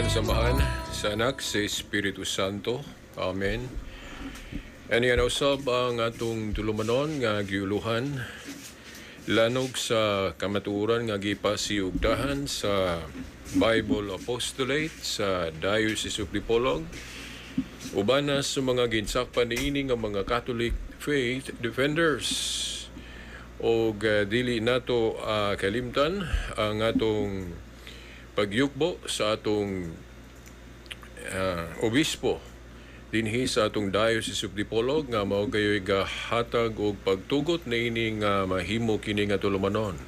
Ngalan sa Amahan, sa Anak, sa Espiritu Santo. Amen. Ani usab ang atong tulumanon nga giuluhan lanog sa kamatuoran nga gipasiugdahan sa Bible Apostolate sa Diocese of Dipolog uban sa mga ginsakpan niini nga mga Catholic Faith Defenders. Og dili nato kalimtan ang atong pagyukbo sa atong obispo dinhi sa atong Diocese of Dipolog nga mao gayoy gahatag og pagtugot niini nga mahimo kini nga tulumanon.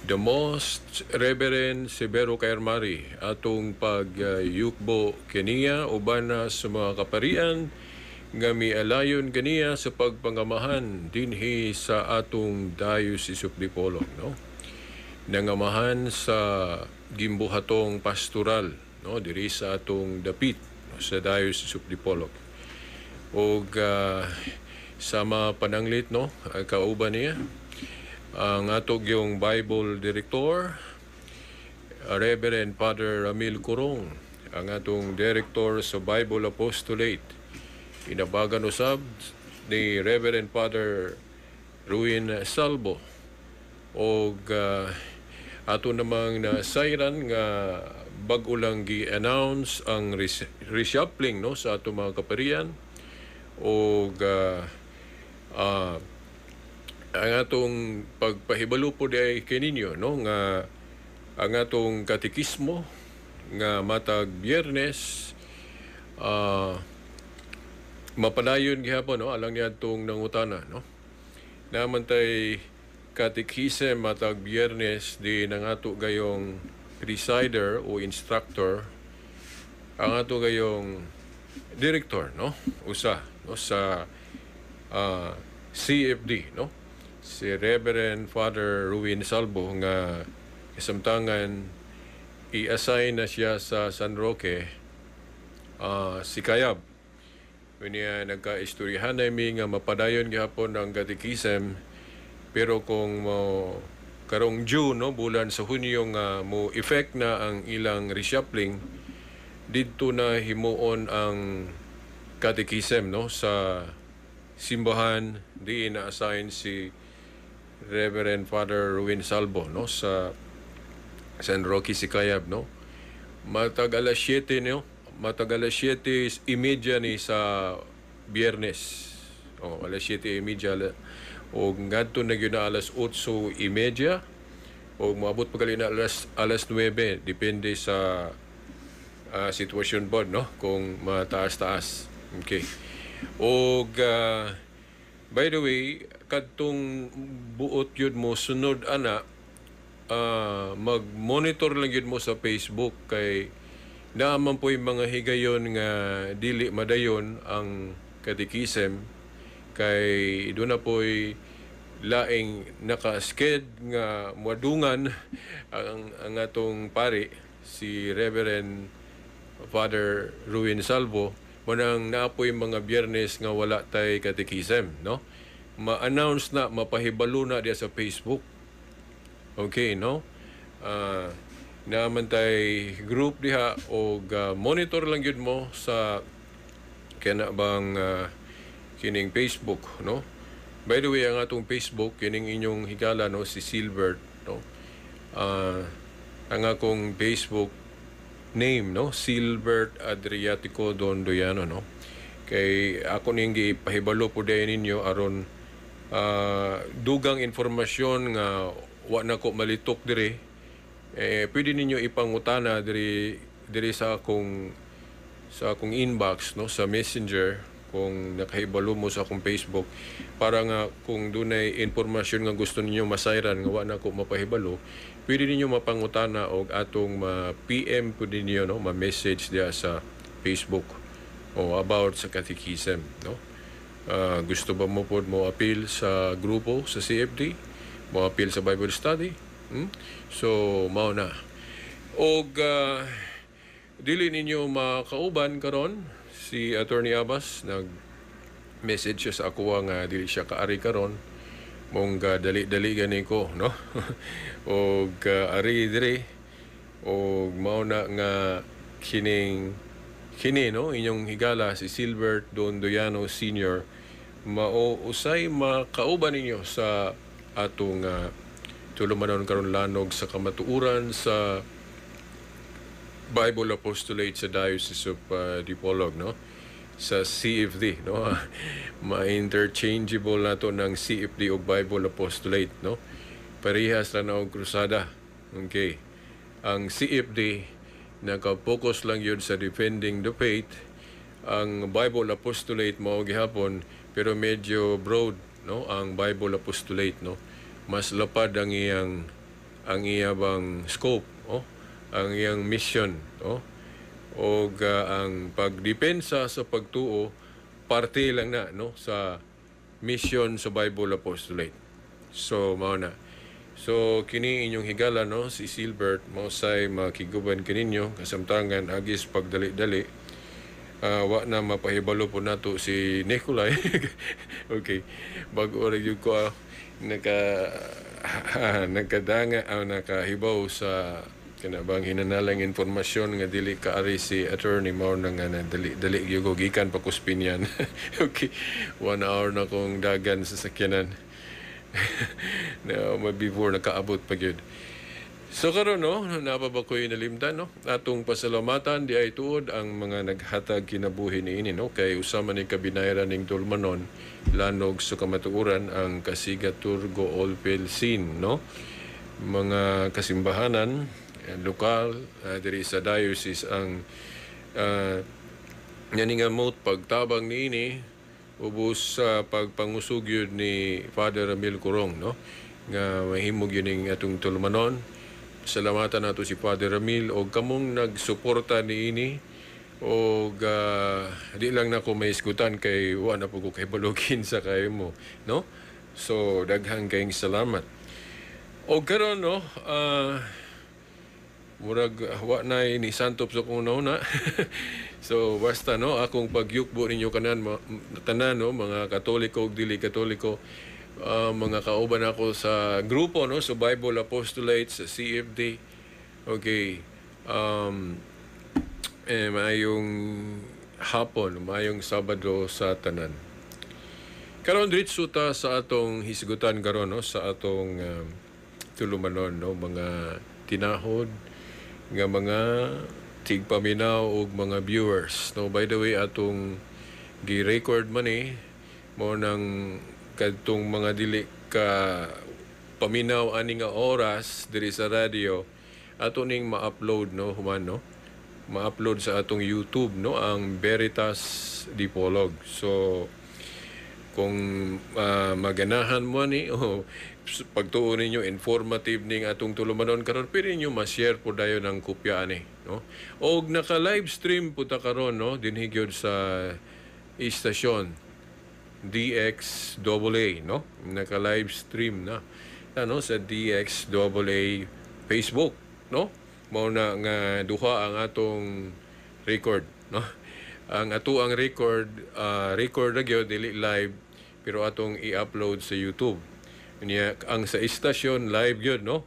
The Most Reverend Severo Caermari, atong pagyukbo kaniya uban sa mga kaparian nga mialayon kaniya sa pagpangamahan dinhi sa atong Diocese of Dipolog, no? Nangamahan sa gimbuhatong pastoral, no, diri sa atong dapit, no, sa Diocese of Dipolog. Og sa mga pananglit, no, kauban niya ang atong yung Bible Director, Reverend Father Ramil Curong, ang atong Director sa Bible Apostolate, inabagan usab ni Reverend Father Ruin Salvo, og ato namang nasayran nga bag-o lang gi-announce ang reshuffling, no, sa ato mga kaparian, og ang atong pagpahibalo po diay kininyo, no, nga ang atong katekismo nga matag Biyernes mapadayon gihapon, no, alang niadtong nangutana, no. Naa man tay katekism matag Biyernes di nang ato gayong presider o instructor ang ato gayong director, no, usa, no, sa CFD, no, si Reverend Father Ruin Salvo nga kasamtangan i-assign na siya sa San Roque, Sicayab. Unya nagkaistoryahan mi nga mapadayon gihapon ang katekism, pero kung mo karong June, no, bulan sa Hunyo nga mo effect na ang ilang reshuffling, didto na himuon ang katekism, no, sa simbahan di na assign si Reverend Father Ruin Salvo, no, sa San Roque Sicayab, no, matag alas 7, no, matag alas 7:30 ni sa Biyernes. Oh, alas 7:30 o ngadto na gyud na alas 8:30 o moabot pa gali na alas 9, depende sa sitwasyon pod, no, kung mataas-taas. Okay. Og by the way, kadtong buot yun mo sunod ana, mag-monitor lang yun mo sa Facebook kay naaman po yung mga higayon nga dili madayon ang katekism kay doon na po'y laing naka-sked nga muadungan ang atong pari, si Reverend Father Ruin Salvo. Munang naapoy mga Biyernes nga wala tay katekism, no, ma-announce na, mapahibalo na diya sa Facebook. Okay, no, naaman tay group diha og monitor lang gyud mo sa kana bang kining Facebook, no. By the way, ang atong Facebook kining inyong higala, no, si Silbert, no. Ang akong Facebook name, no, Silbert Adriatico Dondoyano, no, kay ako ning gipahibalo po dayon ninyo aron dugang informasyon nga wa na ko malitok diri, eh, pwede ninyo ipangutana diri diri sa akong inbox, no, sa Messenger, kung nakahibalo mo sa akong Facebook, para nga kung dunay impormasyon nga gusto ninyo masayran nga wa na ko mapahibalo, pwede ninyo mapangutana og atong ma PM pud ninyo, no, ma-message diya sa Facebook o about sa catechism, no. Gusto ba mo pod mo appeal sa grupo sa CFD, mo appeal sa Bible study, So mao na. Og dili ninyo makauban karon si Attorney Abbas. Nag message siya sa ako nga dili siya kaari karon, mong dali-dali gani ko, no, og ari diri og mao na nga. Kining kini, no, inyong higala si Silbert Dondoyano Sr. mao usay makauban ninyo sa atong tulumanon karon, Lanog sa Kamatuoran sa Bible Apostolate sa Diocese of Dipolog, no, sa CFD, no. Ma-interchangeable nato ng CFD o Bible Apostolate, no. Parehas ra na og krusada. Okay, ang CFD naka-focus lang yun sa defending the faith. Ang Bible Apostolate mao gihapon, pero medyo broad, no, ang Bible Apostolate, no. Mas lapad ang iya bang scope, oh, ang iyang mission, no, og ang pagdepensa sa pagtuo parte lang na, no, sa mission sa Bible Apostolate. So mao na. So kini inyong higala, no, si Silbert, mao say makiguban kininyo kasamtangan agis pagdali-dali. Wa na mapahibalo po nato si Nicolay. Okay. Bago ra gyud ko nagkadanga nakahibaw sa kana bang hinanalang informasyon nga dili kaari si attorney, mao na nga na dali dali gyud ko gikan pa Kuspinyan. Okay. 1 hour na kong dagan sa sakyanan. Na before nakaabot pa gyud. So karon, no, naa pa ba ko'y nalimtan, no? Atong pasalamatan di ay tuod ang mga naghatag kinabuhi niini, no, kay usa man ni kabinayran ning tulumanon Lanog sa Kamatuoran ang Kasiga Turgo Olpel Scene, no. Mga kasimbahanan lokal diri sa diocese ang naningamot pagtabang niini ubos sa pagpangusog yun ni Father Ramil Curong, no, nga mahimog yun ning atong tulumanon. Salamatan nato si Father Ramil og kamong nagsuporta niini og di lang nako mahisgutan kay wa na po ko kahibalo kinsa kayo mo, no. So daghang kayong salamat. Og karon, no, murag wa na ni santop sa kong una. So basta, no, akong pagyukbo ninyo kanan tanan, no, mga Katoliko ug dili Katoliko, mga kauban ako sa grupo, no, sa Bible Apostolate sa CFD. Okay. Maayong hapon, maayong Sabado sa tanan. Karon diretso ta sa atong hisgutan karon, no, sa atong tulumanon, no, mga tinahod nga mga tigpaminaw ug mga viewers, no. By the way, atong gi-record man ni mo nang kadtong mga dili ka paminaw ani nga oras diri sa radio, ato ning ma-upload, no, human, no, ma-upload sa atong YouTube, no, ang Veritas Dipolog. So kung maganahan mo ni o pagtuo ninyo informative ning atong tulumanon karon, pwede ninyo ma-share po dayon ang kopya ani, no. Og naka live stream po ta karon, no, dinhi gyud sa istasyon DXAA, no. Naka live stream na ano sa DXAA Facebook, no. Mao na nga duha ang atong record, no. Ang ato ang record, record ra gyud, dili live, pero atong i-upload sa YouTube. Niya ang sa istasyon live gyud, no.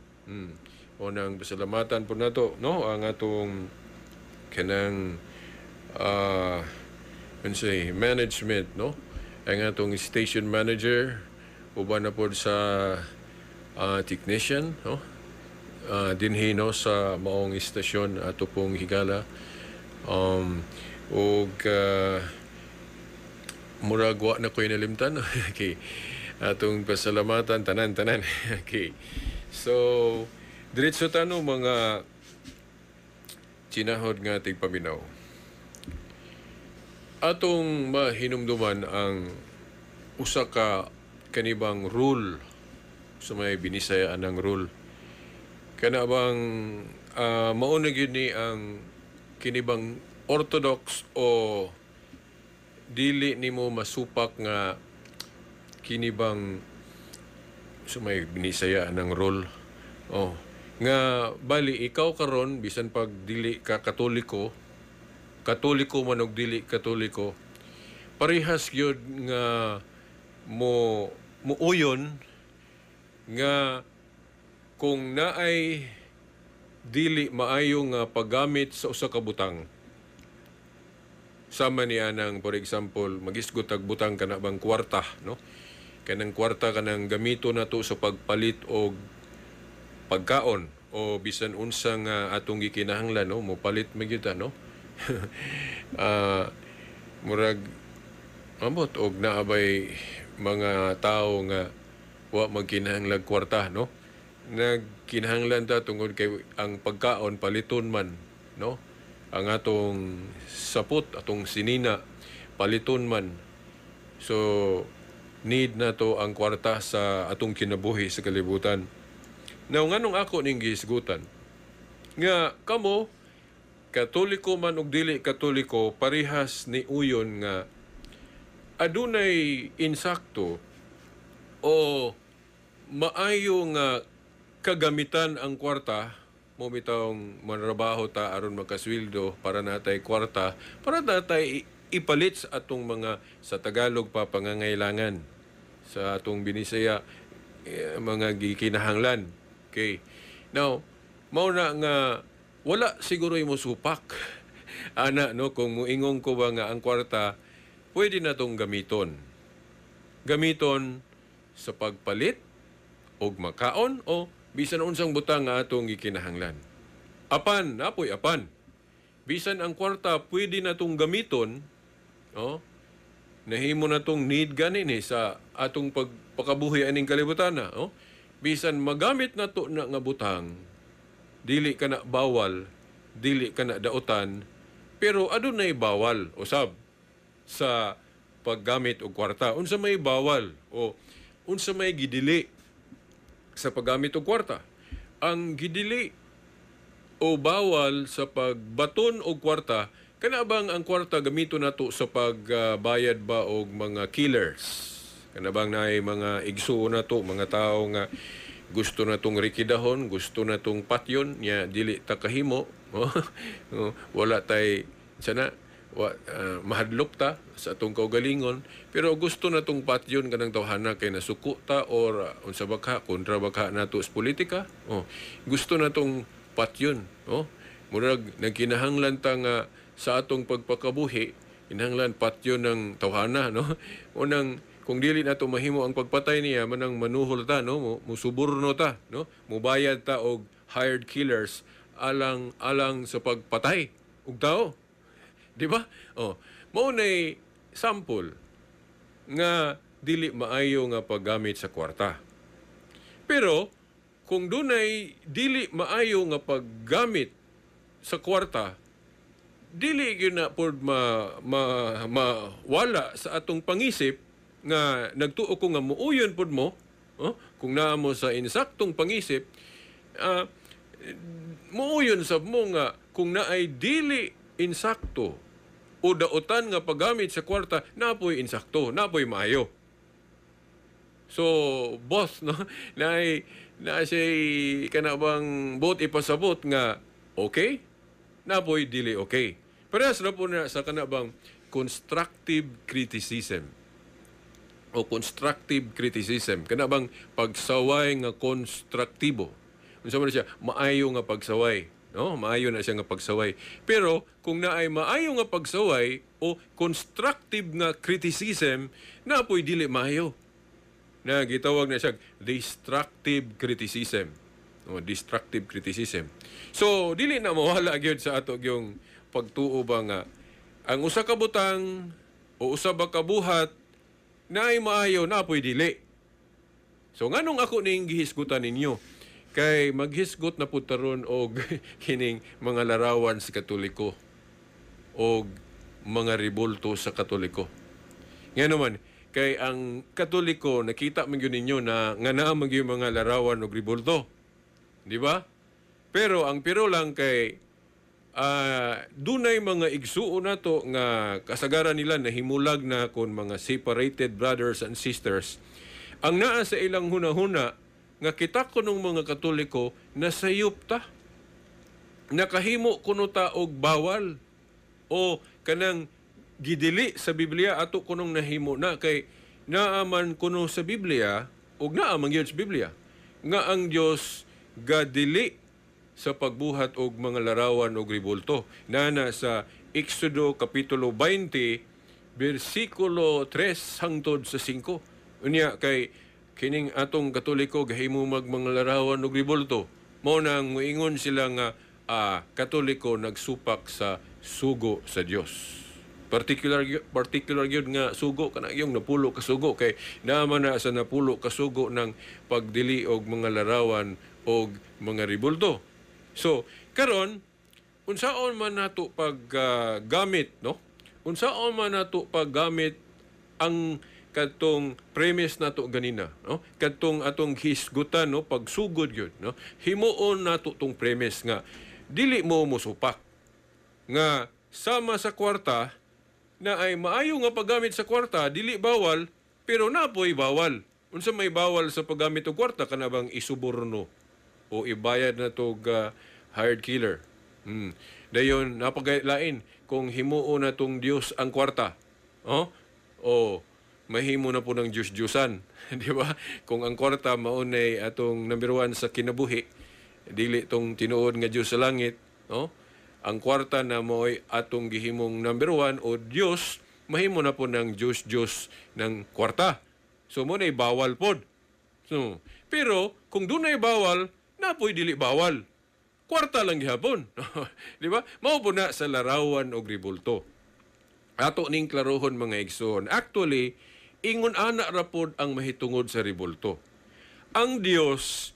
Unang pasalamatan po nato, no, ang atong kanang unsay management, no, ang atong station manager uban na pod sa technician, no, dinhi, no, sa maong istasyon ato pong higala ug murag wa na ko'y nalimtan. Okay. Atong pasalamatan tanan-tanan. Okay. So, diretso ta, no, mga tinahod nga tigpaminaw. Atong mahinumduman ang usa ka kanibang rule sa may Binisaya ang rule. Kana bang mao na gyud ni ang kinibang orthodox o dili nimo masupak nga kinibang sa may Binisaya ng rule. Oh, nga bali ikaw karon bisan pag dili ka Katoliko, Katoliko man og dili Katoliko, parehas gyud nga mo muuyon nga kung naay dili maayo nga paggamit sa usa ka butang. Sama niya nang, for example, magisgot tag butang kana bang kwarta, no? Kanang kwarta, kanang gamito nato sa pagpalit og pagkaon o bisan unsa nga atong gikinahanglan, no? Mopalit man gyud ta, no? Murag ambot og naa bay mga tawo nga wa magkinahanglag kwarta, no? Nagkinahanglan ta tungod kay ang pagkaon paliton man, no? Ang atong sapot, atong sinina, paliton man. So need na to ang kwarta sa atong kinabuhi sa kalibutan. Now, nganong ako ning gihisgutan nga kamo, Katoliko man ug dili Katoliko, parehas ni uyon nga adunay insakto o maayo nga kagamitan ang kwarta mo? Bitawng manrabaho ta aron makasweldo para natay kwarta, para natay ipalit sa atong mga, sa Tagalog pa, pangangailangan, sa atong Binisaya, mga gikinahanglan. Okay, now mao na nga wala siguro mo supak ana, no, kung muingon ko ba nga ang kwarta pwede na tong gamiton gamiton sa pagpalit og makaon o bisan unsang butang nga atong gikinahanglan. Apan, napoy apan. Bisan ang kwarta pwede na tong gamiton, oh, nahimo na tong need gani ni sa atong pagpakabuhi aning kalibutan na, oh. Bisan magamit na to na nga butang, dili ka na bawal, dili ka na daotan, pero adunay bawal usab sa paggamit og kwarta. Unsa may bawal o unsa may gidili sa paggamit og kwarta? Ang gidili o bawal sa pagbaton og kwarta, kana bang ang kwarta gamito nato sa pagbayad ba og mga killers? Kana bang naay mga igsuon nato, mga tao nga gusto na tong rikidahon, gusto na tong patyon, nya dili ta kahimo, oh, wala tay sana wa, mahadlok ta sa atong kaugalingon, pero gusto na tong patyon kanang tawhana kay nasuko ta or unsa ba ka, kontra ba ka nato sa politika, oh, gusto na tong patyon, oh, murag nagkinahanglan ta nga sa atong pagpakabuhi, kinahanglan patyon ng tawhana, no? Unang kung dili nato mahimo ang pagpatay niya, manang manuhol ta, no? Musuborno ta, no? Mubayad ta og hired killers alang alang sa pagpatay og tao. Di ba? Oh, mao nay sample nga dili maayo nga paggamit sa kwarta. Pero kung dunay dili maayo nga paggamit sa kwarta, dili gyud na pod ma, ma, mawala sa atong pangisip nga nagtuo ko nga muuyon pod mo, oh, kung naa mo sa insaktong pangisip, muuyon sab mo nga kung naay dili insakto o daotan nga paggamit sa kwarta, napoy insakto, napoy maayo. So, both, no? Naay na siya kana bang both ipasabot nga okay, napoy dili okay. Parehas na po na sa kana bang constructive criticism o constructive criticism. Kana bang pagsaway nga konstruktibo. Unsa man siya, maayo nga pagsaway. No, maayo na siya nga pagsaway. Pero kung naay maayo nga pagsaway o constructive nga criticism, napoy dili maayo. Na gitawag na siya destructive criticism. O destructive criticism. So dili na mawala gyud sa ato yung pagtuo ba nga ang usa ka butang o usa ba ka buhat naay maayo, napoy dili. So nganong ako ning gihisgutan ninyo? Kay maghisgot na pud taron og kining mga larawan sa Katoliko og mga ribulto sa Katoliko. Nga naman, kay ang Katoliko, nakita man gyud ninyo na nga naa man gyud mga larawan og ribulto. Di ba? Pero ang pero lang kay dunay mga igsuon nato nga kasagaran nila nahimulag na kon mga separated brothers and sisters. Ang naa sa ilang hunahuna nga kita kunong mga Katoliko nasayop ta. Nakahimo kuno ta og bawal o kanang gidili sa Biblia, ato kunong nahimo na, kay naaman kuno sa Biblia ug naa man gyud sa Biblia nga ang Dios gadili sa pagbuhat og mga larawan og ribulto. Nana sa Exodo kapitulo 20 bersikulo 3 hangtod sa 5. Unya kay kining atong Katoliko gahimo mag mga larawan og ribulto. Mao nang moingon sila nga Katoliko nagsupak sa sugo sa Dios. Particular gyud nga sugo kana yung 10 ka sugo, kay naman na sa 10 ka sugo ng pagdili og mga larawan og mga ribulto. So karon, unsaon man nato pag gamit, no? Unsaon man nato paggamit ang kadtong premise nato ganina, no? Kadtong atong hisgutan, no, pagsugod gyud, no? Himuon nato tong premise nga dili mo mosupak nga sama sa kwarta na ay maayo nga paggamit sa kwarta, dili bawal, pero napoy bawal. Unsa may bawal sa paggamit og kwarta? Kana bang isuborno o ibayad na tog hired killer. Dayon napaglain kung himuon na tong Dios ang kwarta. Oh? O mahimo na po ng Diyos-Diyosan, di ba? Kung ang kwarta maunay atong number one sa kinabuhi, dili tong tinuod nga Dios sa langit, no? Ang kwarta na mo'y atong gihimong number one o Dios, mahimo na po ng Diyos-Diyos ng kwarta. So mo na'y bawal pod. So, pero kung dunay bawal, napoy dili bawal. Kwarta lang gihapon. Di ba? Mao po na sa larawan og ribulto. Ato ning klarohon, mga igsoon. Actually, ingon ana ra pod ang mahitungod sa ribulto. Ang Dios,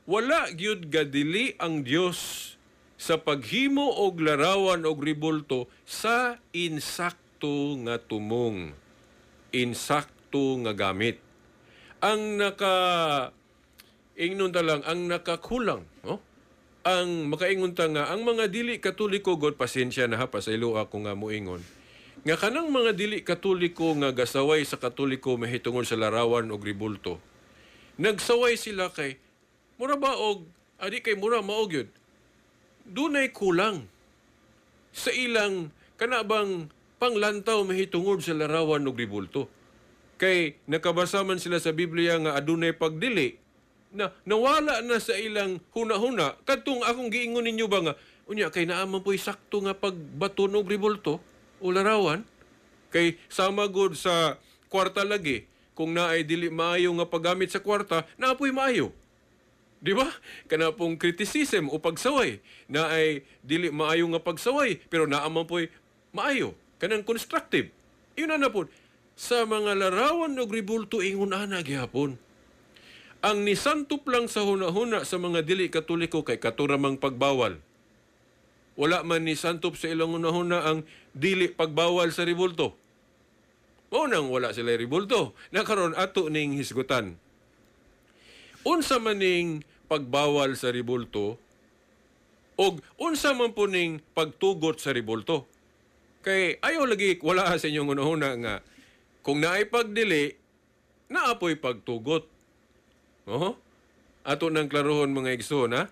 wala gyud gadili ang Dios sa paghimo og larawan og ribulto sa insakto nga tumong, insakto nga gamit. Ang naka ingnon ta lang ang nakakulang, no? Ang makaingon ta nga ang mga dili Katoliko god, pasensya na ha, pasaylo ako nga moingon. Nga kanang mga dili Katoliko nga gasaway sa Katoliko mahitungod sa larawan og ribulto. Nagsaway sila kay mura ba og adi kay mura maog yun. Dunay kulang sa ilang kana bang panglantaw mahitungod sa larawan og ribulto. Kay nakabasa man sila sa Biblia nga adunay pagdili na nawala na sa ilang huna-huna kadtong akong giingon ninyo ba nga unya kay naa man po'y sakto nga pagbaton og ribulto o larawan, kay sama gud sa kwarta lagi, kung naay dili maayo nga paggamit sa kwarta, naa po'y maayo. Di ba? Kana pong criticism o pagsaway na ay dili maayo nga pagsaway pero naa man po'y maayo, kanang constructive. Yun na na po. Sa mga larawan og ribulto, ingon ana gihapon. Ang nisantop lang sa huna-huna sa mga dili Katoliko kay katuramang pagbawal. Wala man nisantop sa ilang huna-huna ang dili pagbawal sa ribulto. Mao nang wala sila ribulto. Nakaron ato ning hisgutan. Unsa man ning pagbawal sa ribulto og unsa man po ning pagtugot sa ribulto? Kay ayaw lagi wala sa inyong hunahuna nga kung naay pagdili, naapoy pagtugot. Oho? Ato nang klarohon, mga igsoon, ha?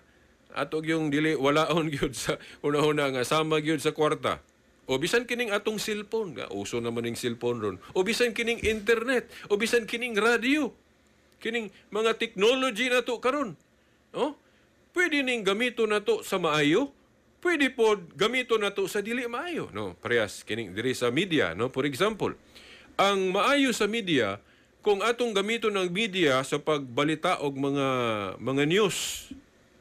Ato yung dili walaon gyud sa hunahuna nga sama gyud sa kwarta. O bisan kining atong cellphone, nga uso naman ning cellphone ron. O bisan kining internet, o bisan kining radio. Kining mga technology na to karon. Oh? Pwede ning gamito na to sa maayo, pwede pod gamito na to sa dili maayo, no? Parehas kining diri sa media, no? For example, ang maayo sa media, kung atong gamito ng media sa pagbalita og mga news,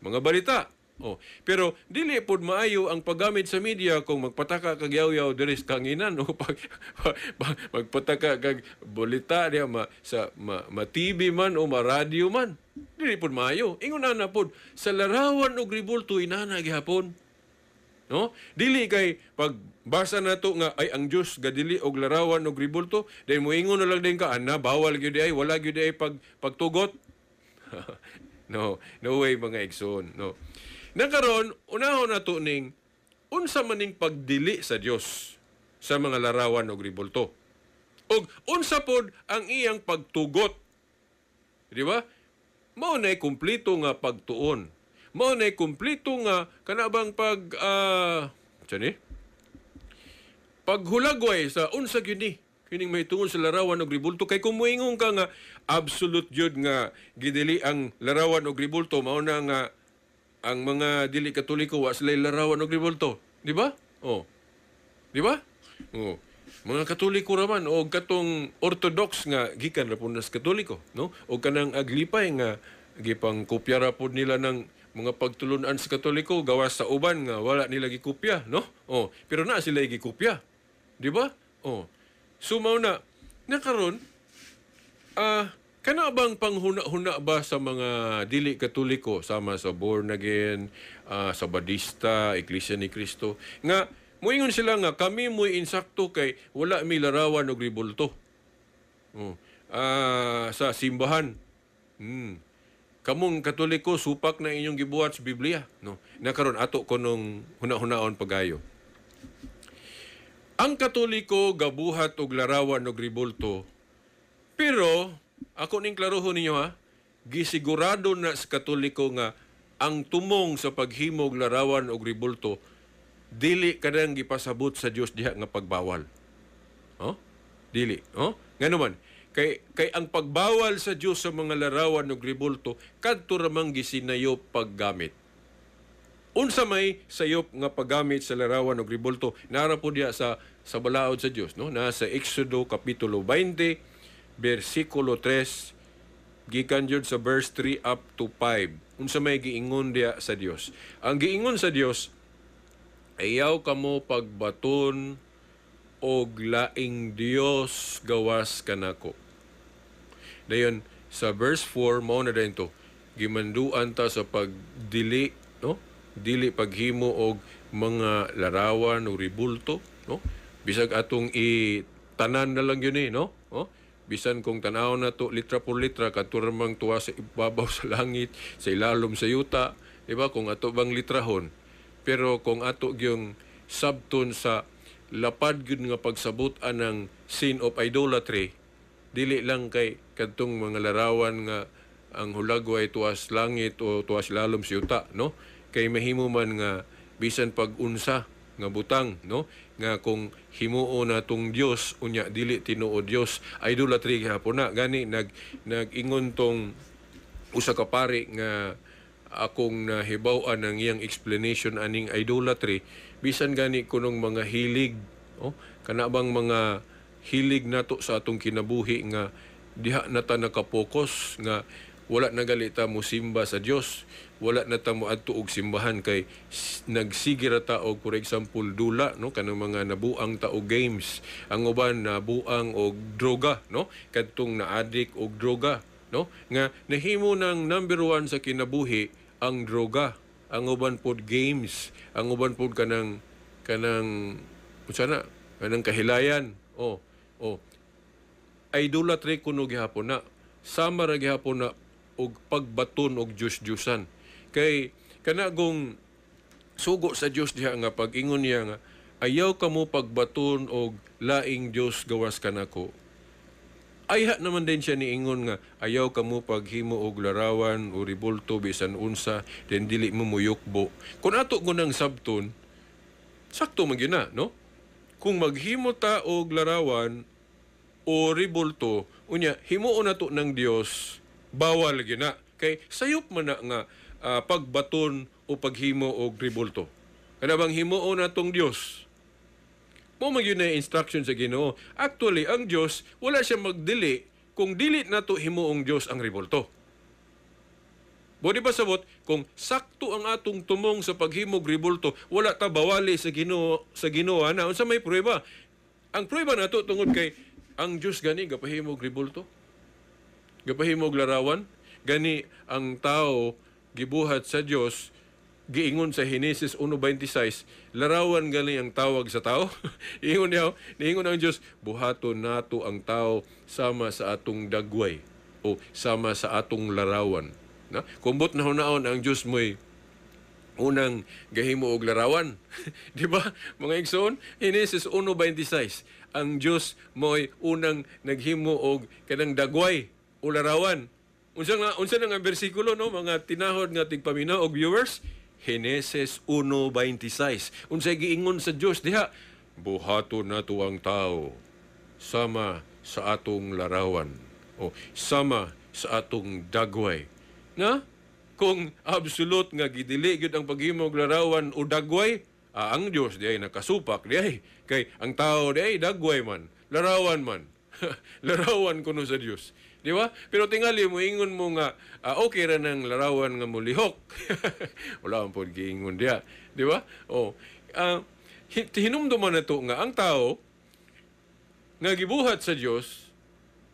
mga balita. Oh, pero dili pod maayo ang paggamit sa media kung magpataka kag yaw-yaw diri sa kanginan o magpataka kag balita diha ma, sa ma, ma TV man o ma radio man. Dili pod maayo. Ingon ana pod sa larawan og ribulto, inana gihapon. No? Dili kay pagbasa nato nga ay ang Dios gadili og larawan og ribulto, dahil moingon na lang din ka ana bawal gyud ay wala gyud ay pagtugot. No, no way, mga igsoon, no. Nakaron unahon nato ning unsa man ning pagdili sa Dios sa mga larawan og ribulto. Og unsa pod ang iyang pagtugot. Di ba? Mao nay kumpleto nga pagtuon. Mao nay kumpleto nga kanabang pag ni? Paghulagway sa unsa gyud ni kining may tungod sa larawan og ribulto, kay kung moingon ka nga absolute gyud nga gidili ang larawan og ribulto, mao na nga Ang mga dili Katoliko, wa sila larawan og rebulto, di ba? Oh. Di ba? Oh. Mga Katoliko raman o katong Orthodox nga gikan ra pud sa Katoliko, no? O kanang aglipay nga gipang kopya ra pud nila ng mga pagtulunan sa Katoliko gawas sa uban nga wala nila gikopya, no? Oh, pero na sila gikopya. Di ba? Oh. So mao na nakaron kana bang panghuna-huna ba sa mga dili Katoliko sama sa born again, sa Badista, Iglesia ni Cristo nga moingon sila nga kami mo'y insakto kay wala mi larawan og rebulto? Oh. Sa simbahan. Kamong Katoliko, supak na inyong gibuhat sa Biblia, no? Nakaron ato kunong huna-hunaon pagayo. Ang Katoliko gabuhat og larawan og rebulto, pero ako ning klarohon ninyo ha, gisigurado na sa Katoliko nga ang tumong sa paghimog larawan og rebulto dili kanang gipasabot sa Dios diha nga pagbawal. Oh? Dili, oh? Ngano man, kay ang pagbawal sa Dios sa mga larawan og rebulto kadto ra man gisinayop paggamit. Unsa may sayop nga paggamit sa larawan og rebulto? Nara po diha sa balaod sa Dios, no? Nasa Exodo kapitulo 20 bersikulo 3 gikan jud sa verse 3 up to 5. Unsa may giingon diha sa Dios? Ang giingon sa Dios, "Ayaw kamo pagbaton og laing Dios gawas kanako." Dayon sa verse 4, mao na dayon to. Gimanduan ta sa pagdili, no? Dili paghimo og mga larawan o ribulto, no? Bisag atong i-tanan na lang yun eh, no? Oh? Bisan kung tanaw na to litra por litra, kadto ra mang tuwa sa ibabaw sa langit, sa ilalom sa yuta, di ba? Kung ato bang litrahon. Pero kung ato gyung sabton sa lapad gyud nga pagsabot anang sin of idolatry, dili lang kay kadtong mga larawan nga ang hulagway tuas langit o tuas lalom sa yuta, no? Kay mahimo man nga bisan pag-unsa nga butang, no? Nga kung himuo na tong Dios unya dili tinuod Dios, idolatry gihapon na. Gani nag-ingon tong usa ka pari nga akong nahibaw-an ang iyang explanation aning idolatry, bisan gani kunong mga hilig, oh, kana bang mga hilig nato sa atong kinabuhi nga diha na ta nakapokus nga wala na gali ta mo simba sa Dios, wala na ta mo adto og simbahan kay nagsige ra ta og, for example, dula, no, kanang mga nabuang ta og games, ang uban nabuang og droga, no, kadtong na-addict og droga, no, nga nahimo ng number one sa kinabuhi ang droga, ang uban pod games, ang uban pod kanang unsa na, kanang kahilayan, oh, idolatry kuno gihapon na, sama ra gihapon na og pagbaton og Diyos-Diyusan. Kay kanagong sugo sa Dios diha nga pag-ingon niya nga ayaw kamo pagbaton og laing Dios gawas kanako. Ayha naman din siya niingon nga ayaw kamo paghimo og larawan o ribulto bisan unsa, then dili mo muyukbo. Kung ato gunang sabton, sakto man gyud na, no? Kung maghimo ta og larawan o ribulto, unya himuon nato ng Dios, bawal gyud na. Kay sayop man na nga pagbaton o paghimo og ribulto. Kana bang himuon natong Dios? Mo man gyud na instruction sa Ginoo. Actually, ang Dios wala siya magdili kung dili nato himuong Dios ang ribulto. Bodi ba sabot kung sakto ang atong tumong sa paghimog ribulto, wala ta bawali sa Ginoo ana? Unsa may pruweba? Ang pruweba nato, tungod kay ang Dios gani gapahimog ribulto. Gapahimog larawan, gani ang tao gibuhat sa Dios, giingon sa Henesis 1:26, larawan gani ang tawag sa tao. Ingon niya, niingon ang Dios, "Buhaton nato ang tao sama sa atong dagway o sama sa atong larawan." Na? Kumbot na hunaon ang Dios mo'y unang gahimo og larawan. Di ba? Mga igsoon, Henesis 1:26. Ang Dios mo'y unang naghimo og kanang dagway o larawan. Unsa na nga bersikulo, no, mga tinahod nga tigpaminaw og viewers? Henesis 1:26. Unsay giingon sa Dios diha? "Buhaton nato ang tao sama sa atong larawan o sama sa atong dagway." Na? Kung absolute nga gidili gyud ang paghimo og larawan o dagway, ang Dios diay nakasupak diay. Kay ang tao diay dagway man, larawan man. Larawan kuno sa Dios. Di ba? Pero tingali mo ingon mo nga okay ra nang larawan nga mulihok. Wala man pod giingon diha. Di ba? Oh. Hinumduman na to nga ang tao nga gibuhat sa Dios,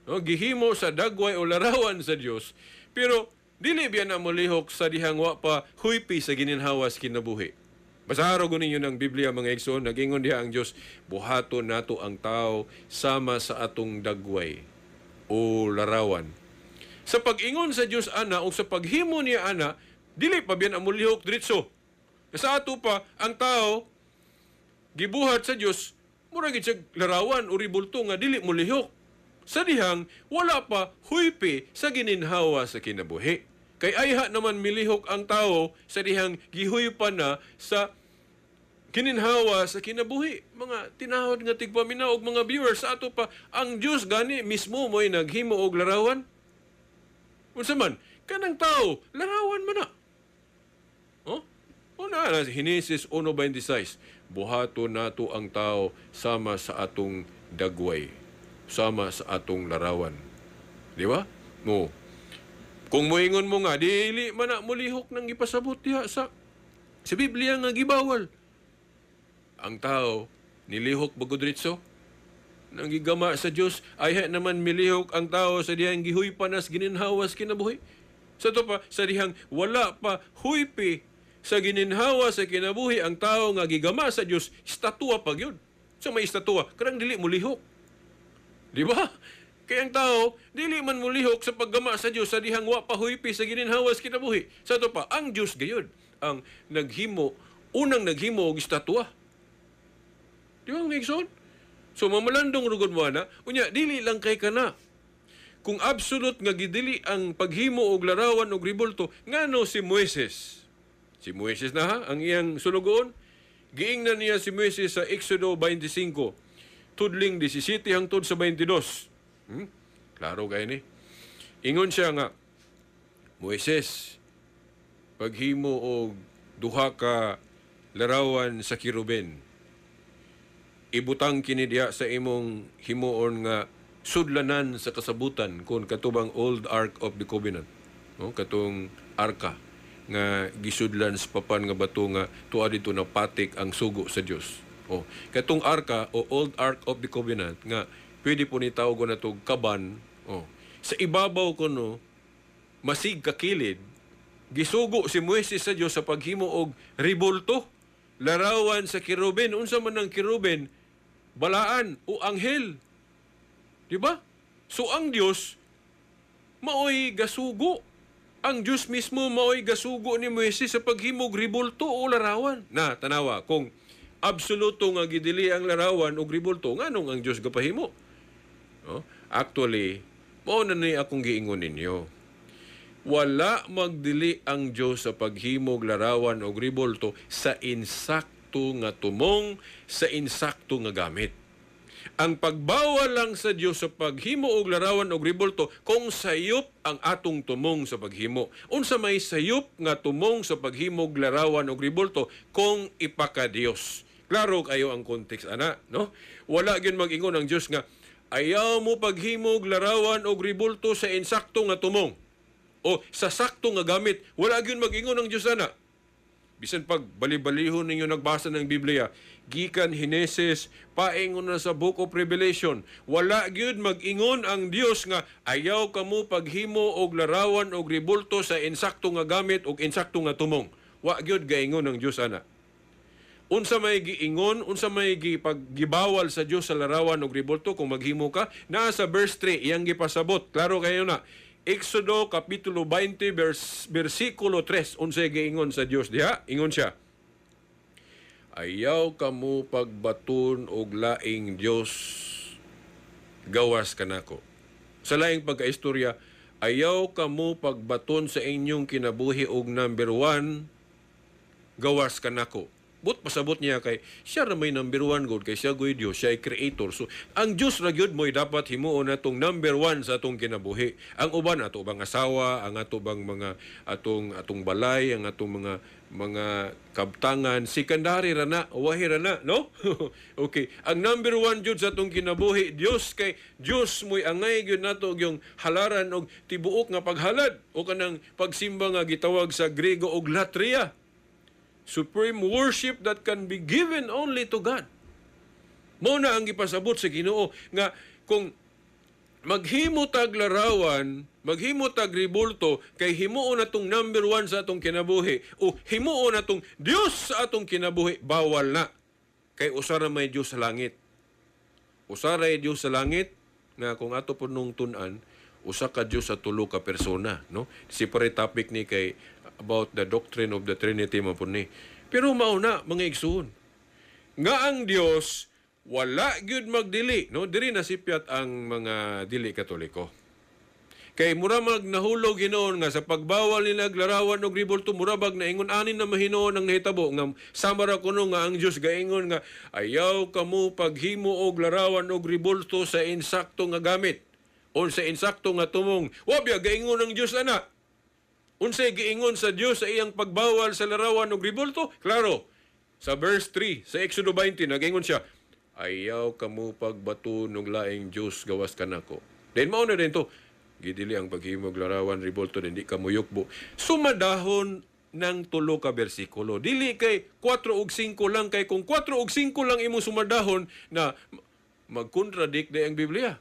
no, gihimo sa dagway o larawan sa Dios, pero dili biya na molihok sa dihang wa pa huypi sa gininhawas kinabuhi. Basaharo ko ninyo ng Biblia, mga igsoon, nagingon diha ang Dios, buhaton nato ang tao sama sa atong dagway o larawan. Sa pag-ingon sa Dios ana o sa paghimo niya ana, dili pa biyan ang mulihok diretso. Sa ato pa ang tao gibuhat sa Dios, mura gid siya larawan o ribulto nga dili mulihok. Sa dihang wala pa huypi sa gininhawa sa kinabuhi. Kay ayha naman milihok ang tao sa dihang gihuypa na sa gininhawa sa kinabuhi. Mga tinahod nga tigpaminaw og mga viewers, sa ato pa ang Dios gani mismo mo'y naghimo og larawan. Unsa man kanang tao, larawan man na. Oh? Una na Henesis 1:26, buhaton nato ang tao sama sa atong dagway, sama sa atong larawan. Di ba? No. Kung moingon mo nga dili man na mulihok nang gipasabot diha sa Biblia nga gibawal. Ang tao nilihok bagod diretso nang gigama sa Dios, ayha naman milihok ang tao sa dihang gihuypa nas gininhawas kinabuhi. Sa to pa sa dihang wala pa huypi sa gininhawa sa kinabuhi ang tao nga gigama sa Dios, estatua pa gyud. Sa may estatua, karang dili mulihok. Di ba? Kaya ang tao, dili man mulihok sa paggama sa Dios sa dihang wa pa huypi sa gininhawas kinabuhi. Sa to pa, ang Dios gayud ang naghimo, unang naghimo og estatua. Di ba, mga igsoon? So mamalandong rugod mo ana, unya dili lang kay kana. Kung absolute nga gidili ang paghimo og larawan og ribulto, ngano si Moises? Si Moises na ha, ang iyang sulugoon. Giingnan niya si Moises sa Exodo 25, tudling 17 hangtod sa 22. Klaro kayo ni. Ingon siya nga, Moises, paghimo og duha ka larawan sa kiruben, ibutang kini diha sa imong himuon nga sudlanan sa kasabutan kon katubang Old Ark of the Covenant. No, katong arka nga gisudlan sa papan nga bato nga tuwa dito na patik ang sugo sa Dios. Oh, katong arka o Old Ark of the Covenant nga pwede po ni tawgon na to kaban. Oh, sa ibabaw kuno masig kakilid gisugo si Moises sa Dios sa paghimo og ribulto, larawan sa kiruben. Unsa man ang kiruben? Balaan o anghel. Di ba? So ang Dios maoy gasugo. Ang Dios mismo maoy gasugo ni Moises sa paghimog ribulto o larawan. Na tanawa kung absoluto nga gidili ang larawan og ribulto, nganong ang Dios gapahimo? No? Actually, mao na ni akong giingon ninyo. Wala magdili ang Dios sa paghimog larawan og ribulto sa insakto nga tumong, sa insakto nga gamit. Ang pagbawal lang sa Dios sa paghimo og larawan og ribulto kung sayop ang atong tumong sa paghimo. Unsa may sayop nga tumong sa paghimog larawan og ribulto kung ipakadiyos. Klaro kayo ang context ana, no? Wala gyud mag-ingon ang Dios nga ayaw mo paghimog larawan og ribulto sa insakto nga tumong o sa sakto nga gamit. Wala gyud mag-ingon ang Dios ana. Bisan pag bali-balihon ninyo nagbasa ng Biblia, gikan Henesis paingon na sa Book of Revelation, wala gyud mag-ingon ang Dios nga ayaw kamo paghimo og larawan og ribulto sa insakto nga gamit og insakto nga tumong. Wa gyud gaingon ang Dios ana. Unsa may giingon, unsa may gipaggibawal sa Dios sa larawan og ribulto kung maghimo ka, naa sa verse 3 iyang gipasabot. Klaro kayo na. Exodo kapitulo 20 versikulo 3, unsay giingon sa Dios diha? Ingon siya, ayaw kamo pagbaton og laing Dios gawas kanako. Sa laing pagkaistorya, ayaw kamo pagbaton sa inyong kinabuhi og number 1 gawas kanako. But pasabot niya kay siya ra may number one God, kay siya goy Dios, siya ay creator. So ang Dios ra gyud mo'y dapat himuon natong number one sa atong kinabuhi. Ang uban, ato bang asawa, ang ato bang mga atong atong balay, ang atong mga kabtangan, secondary ra na, wahi ra na, no? Okay, ang number one jud sa atong kinabuhi, Dios, kay Dios mo'y angay gyud nato og yung halaran og tibuok nga paghalad o kanang pagsimba nga gitawag sa Grego og latria. Supreme worship that can be given only to God. Mao na ang gipasabot sa Ginoo nga kung maghimo tag larawan, maghimo tag ribulto, kay himuon natong number one sa atong kinabuhi o himuon natong Dios sa atong kinabuhi, bawal na. Kay usa ra may Dios sa langit. Usa ra Dios sa langit nga kung ato po nung tun-an, usa ka Dios sa tulo ka persona, no? Separate topic ni kay about the doctrine of the Trinity man po ni. Pero mao na, mga igsoon, nga ang Dios wala gyud magdili, no? Diri nasipyat ang mga dili Katoliko. Kay mura mag nahulog hinuon nga sa pagbawal nila larawan og ribulto, mura bag naingon ani na mahinuon ang nahitabo nga sama ra kuno nga ang Dios gaingon nga ayaw kamo paghimo og larawan og ribulto sa insakto nga gamit o sa insakto nga tumong. Wa biya gaingon ang Dios ana. Unsay giingon sa Dios sa iyang pagbawal sa larawan og ribulto? Klaro. Sa verse 3 sa Exodo 20, nagaingon siya, "Ayaw kamo pagbato ng laing Dios gawas kanako." Then mao na din to. Gidili ang paghimog larawan ribulto, din di ka muyukbo. Sumadahon ng tulo ka bersikulo. Dili kay 4 ug 5 lang, kay kung 4 ug 5 lang imong sumadahon na magkontradict di ang Biblia.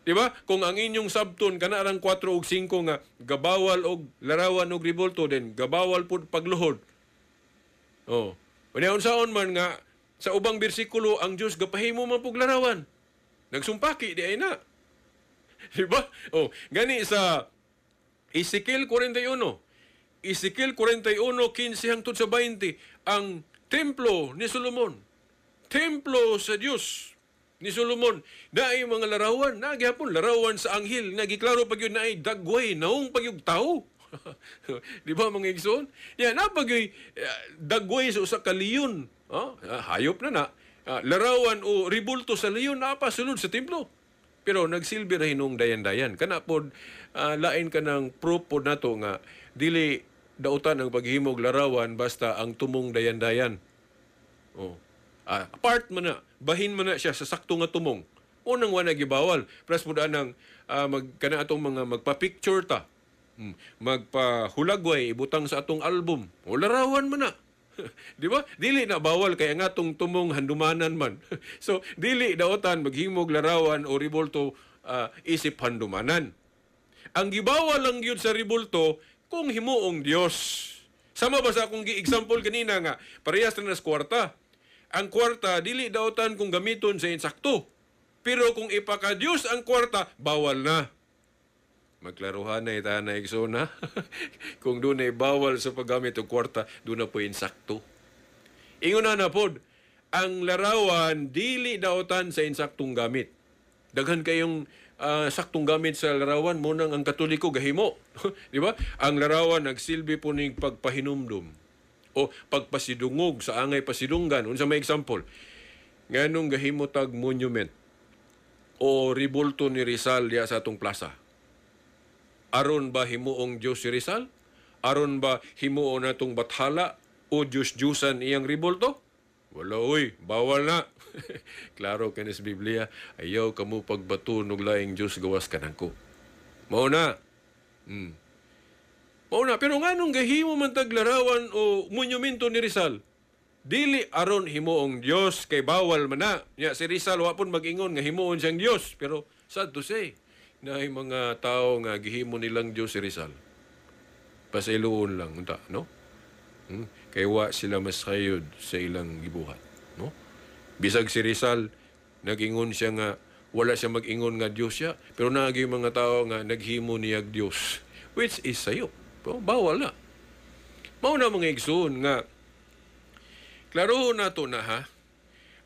Di ba? Kung ang inyong sabton kana rang 4 ug 5 nga gabawal og larawan og ribulto, then gabawal pud pagluhod. Oh. Unya unsaon man nga sa ubang bersikulo ang Dios gapahimo man pug larawan? Nagsumpaki di ay na. Di ba? Oh, gani sa Ezekiel 41. Ezekiel 41:15 hangtod sa 20, ang templo ni Solomon. Templo sa Dios ni Solomon. Naay mga larawan, naa gihapon larawan sa anghel, nagiklaro pag yun naay dagway, naong pag yung tao. Di ba, mga igsoon? Ya, napagyoy dagway sa usa ka leon. Oh, hayop na na. Larawan o ribulto sa leon naa pa sulod sa templo. Pero nagsilbi ra hinong dayan-dayan. Kana pod lain ka ng proof pod nato nga dili dautan ang paghimog larawan basta ang tumong dayan-dayan. Oh. Apart man na, bahin man na siya sa sakto nga tumong. Unang wala gibawal. Plus pud anang mag kana atong mga magpa-picture ta. Magpahulagway ibutang sa atong album. O larawan man na. Di ba? Dili na bawal kay ang atong tumong handumanan man. So dili daotan maghimog larawan o ribulto isip handumanan. Ang gibawal lang gyud sa ribulto kung himuong Dios. Sama ba sa akong gi-example kanina nga parehas na nas kwarta. Ang kwarta dili daotan kung gamiton sa insakto. Pero kung ipaka-Dios ang kwarta, bawal na. Magklaruhan na ita na igsoon ha. Kung doon ay bawal sa paggamit og kwarta, doon na po insakto. Ingon na na pod, ang larawan dili daotan sa insaktong gamit. Daghan kayong saktong gamit sa larawan mo nang ang Katoliko gahimo. Di ba? Ang larawan nagsilbi po ning pagpahinumdum o pagpasidungog sa angay pasidunggan. Unsa may example? Nganong gahimo tag monument o ribulto ni Rizal diya sa atong plaza? Aron ba himuong Dios si Rizal? Aron ba himuon natong bathala o Diyos-Diyusan iyang ribulto? Wala uy, bawal na. Klaro kinis Biblia, ayaw kamo pagbato og laing Dios gawas kanangko. Mao na. Mao na, pero nganong gahimo man tag larawan o monumento ni Rizal? Dili aron himuong Dios kay bawal man na. Nya si Rizal wa pon mag-ingon nga himuon siyang Dios, pero sad to say na mga tao nga gihimo nilang Dios si Rizal. Pasayloon lang unta, no? Kay wa sila masayod sa ilang gibuhat, no? Bisag si Rizal nag-ingon siya nga wala siya mag-ingon nga Dios siya, pero naagi mga tao nga naghimo niyag Dios, which is sayo. Pero bawal na. Mao na, mga igsoon, nga klaro nato na ha.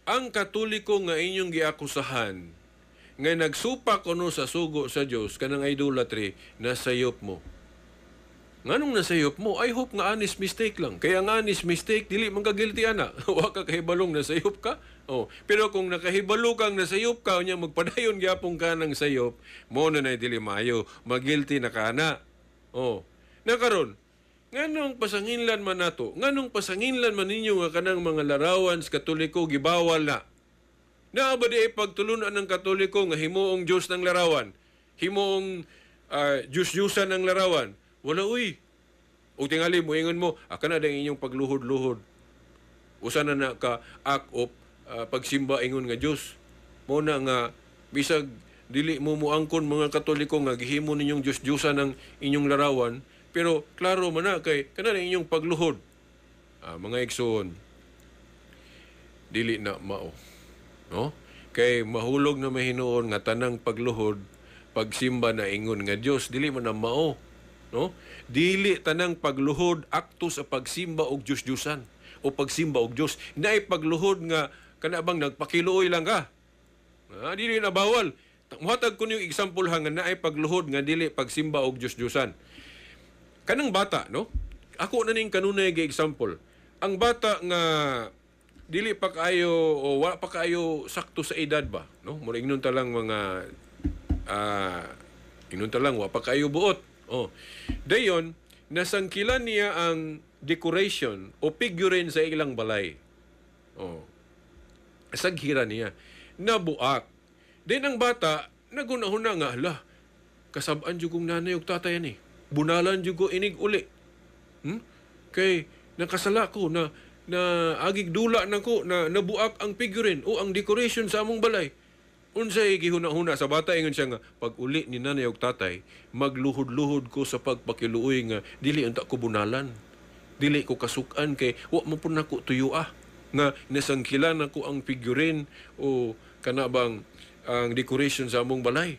Ang Katoliko nga inyong giakusahan nga nagsupa kuno sa sugo sa Dios kanang idolatry, nasayop mo. Nganong nasayop mo? I hope nga honest mistake lang. Kaya nga honest mistake, dili man ka guilty ana. Wa ka kahibalong nasayop ka. Oh, pero kung nakahibalo kang nasayop ka, unya magpadayon gyapon ka ng sayop, mo na nay dili maayo, magilty na ka ana. Oh. Na karon, nganong pasanginlan man nato? Nganong pasanginlan man ninyo nga kanang mga larawan sa Katoliko gibawal na? Naa ba di pagtulunan ng Katoliko nga himuong Diyos ng larawan? Himuong Diyos-Diyusan ng larawan? Wala uy. O tingali mo, ingon mo, aka na dang inyong pagluhod-luhod. Usa na na ka act of pagsimba ingon nga Diyos. Mo na nga bisag dili mo muangkon mga Katoliko nga gihimo ninyong Diyos-Diyusan ng inyong larawan, pero klaro man na kay kana na inyong pagluhod. Mga igsoon, dili na mao. No? Kay mahulog na mahinuon nga tanang pagluhod, pagsimba na ingon nga Dios, dili man na mao. No? Dili tanang pagluhod akto sa pagsimba og Dios-Diosan o pagsimba og Dios. Naay pagluhod nga kana bang nagpakiluoy lang ka. Dili na bawal. Muhatag ko niyong example ha nga naay pagluhod nga dili pagsimba og Dios-Diosan. Kanang bata, no? Ako na ning kanunay ga example. Ang bata nga dili pa kaayo o wala pa kaayo sakto sa edad ba, no? Mura ingnon ta lang mga ingnon ta lang wa pa kaayo buot. Oh. Dayon nasangkilan niya ang decoration o figurine sa ilang balay. Oh. Saghira niya. Nabuak. Then ang bata nagunahuna nga, hala, kasab-an jud kong nanay ug tatay ani. Bunalan jud ko inig uli. Kay nakasala ko na na agig dula nako na nabuak ang figurine o ang decoration sa among balay. Unsay gihuna-huna sa bata, ingon siya nga pag uli ni nanay ug tatay, magluhod-luhod ko sa pagpakiluoy nga dili unta ko bunalan. Dili ko kasukan kay wa mo pud nako tuyo nga nasangkilan nako ang figurine o kana bang ang decoration sa among balay.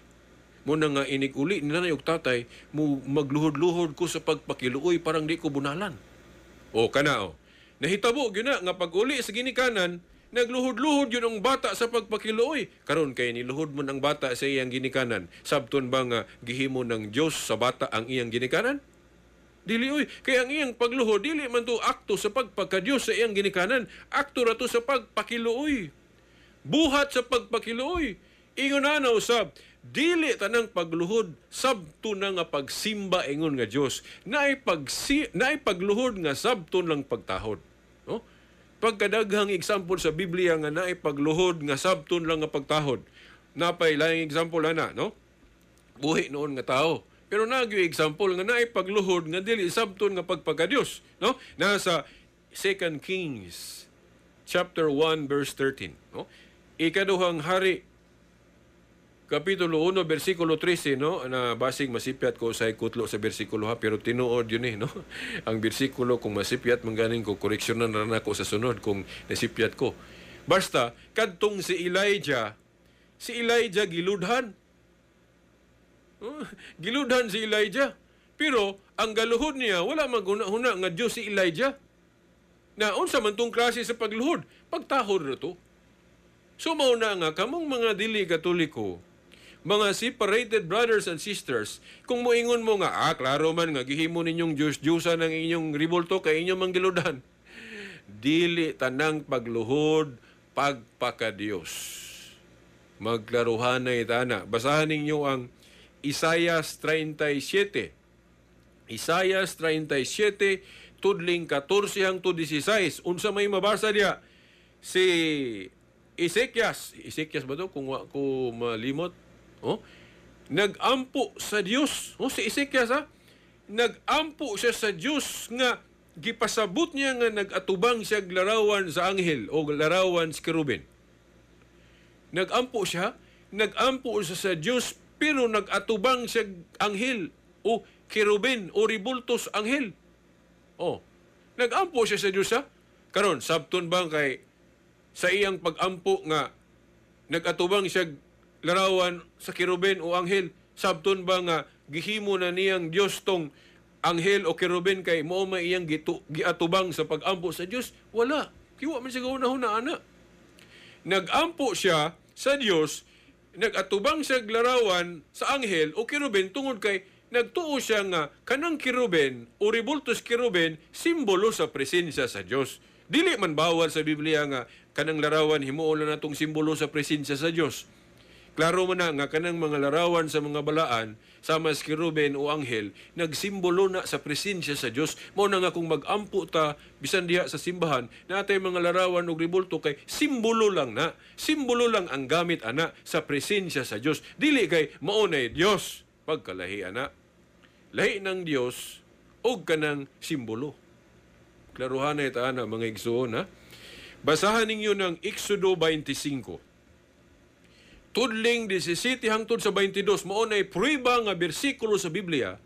Mo na nga inig uli ni nanay ug tatay, mo magluhod-luhod ko sa pagpakiluoy parang di ko bunalan. O kana o. Nahitabo gyud na nga pag uli sa ginikanan, nagluhod-luhod yun ang bata sa pagpakiluoy. Karon kay niluhod man ang bata sa iyang ginikanan, sabton ba nga gihimo ng Dios sa bata ang iyang ginikanan? Dili oy, kay ang iyang pagluhod dili man to akto sa pagpagka-Dios sa iyang ginikanan, akto ra to sa pagpakiluoy. Buhat sa pagpakiluoy. Ingon ana usab, dili tanang pagluhod sabto na nga pagsimba ingon nga Dios. Naay naay pagluhod nga sabton lang pagtahod. No? Pagkadaghang example sa Biblia nga naay pagluhod nga sabton lang nga pagtahod. Napay laing example ana, no? Buhi noon nga tao. Pero nagyo example nga naay pagluhod nga dili sabton nga pagpagka-Dios, no? Nasa 2 Kings chapter 1 verse 13, no? Ikaduhang Hari kapitulo 1 bersikulo 13, no, na basig masipyat ko sa kutlo sa bersikulo ha, pero tinuod yun eh, no? Ang bersikulo kung masipyat man ganin ko, koreksyonan na nako sa sunod kung nasipyat ko. Basta kadtong si Elijah giludhan. Oh, giludhan si Elijah. Pero ang galuhod niya wala maguna-huna nga Dios si Elijah. Na unsa man tong klase sa pagluhod? Pagtahod ra to. So mao na nga kamong mga dili Katoliko, mga separated brothers and sisters, kung moingon mo nga, klaro man nga gihimo ninyong Diyos-Diyusan ang inyong ribulto kay inyong manggiludan. Dili tanang pagluhod, pagpakadiyos. Magklaruhanay tana. Basahan ninyo ang Isaias 37. Isaias 37, tudling 14 hangtod 16. Unsa may mabasa diya? Si Ezekias, Ezekias ba to? Kung wa ko malimot. Oh? Nag-ampo sa Dios. Oh, si Ezekias ha? Nag-ampo siya sa Dios nga gipasabot niya nga nag-atubang siya larawan sa anghel o larawan sa kerubin. Nag-ampo siya, nag-ampo siya sa Dios pero nag-atubang siya anghel o kerubin o ribultos anghel. Oh. Nag-ampo siya sa Dios ha? Karon sabton bang kay sa iyang pag-ampo nga nag-atubang siya larawan sa kerubin o anghel, sabton ba nga gihimo na niyang Dios tong anghel o kerubin kay mao may iyang giatubang sa pag-ampo sa Dios? Wala. Kiwa man siya gahuna-huna ana. Nag-ampo siya sa Dios, nag-atubang siya larawan sa anghel o kerubin tungod kay Nagtuo siya nga kanang kiruben o rebulto sa kiruben simbolo sa presensya sa Dios. Dili man bawal sa Biblia nga kanang larawan himuon lang natong simbolo sa presensya sa Dios. Klaro man na nga kanang mga larawan sa mga balaan sama sa kiruben o anghel nagsimbolo na sa presensya sa Dios. Mao na nga kung mag-ampo ta bisan diha sa simbahan natay mga larawan og rebulto kay simbolo lang na. Simbolo lang ang gamit ana sa presensya sa Dios. Dili kay mao nay Dios pagkalahi ana. Lahi ng Dios og kanang simbolo. Klaruhan na ita ana, mga igsoon, ha. Basahan ninyo ng Exodo 25. Tudling 17 hangtod sa 22, mao nay prueba nga bersikulo sa Biblia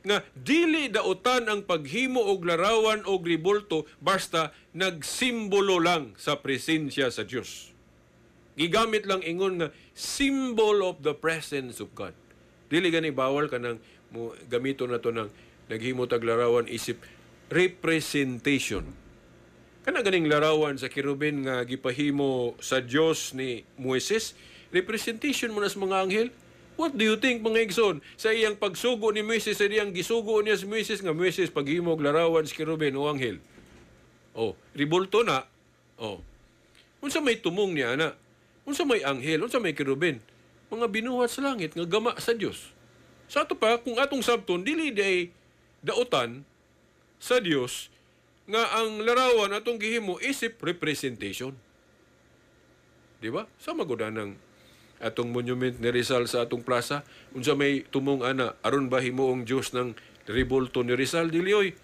nga dili daotan ang paghimo og larawan og rebulto basta nagsimbolo lang sa presensya sa Dios. Gigamit lang ingon nga symbol of the presence of God. Dili gani bawal kanang mo gamito na to ng naghimo tag larawan isip representation. Kana ganing larawan sa kerubin nga gipahimo sa Dios ni Moises, representation mo na sa mga anghel. What do you think, mga igsoon? Sa iyang pagsugo ni Moises, sa iyang gisugo niya si Moises nga, "Moises, paghimo og larawan sa kerubin o anghel." Oh, ribulto na. Oh. Unsa may tumong niya ana? Unsa may anghel? Unsa may kerubin? Mga binuhat sa langit nga gama sa Dios. Sa ato pa, kung atong sabton, dili day daotan sa Dios nga ang larawan atong gihimo isip representation. Di ba? Sa maguda ng atong monument ni Rizal sa atong plaza, unsa may tumong ana, aron ba himuong Dios ng rebulto ni Rizal? Dili oy.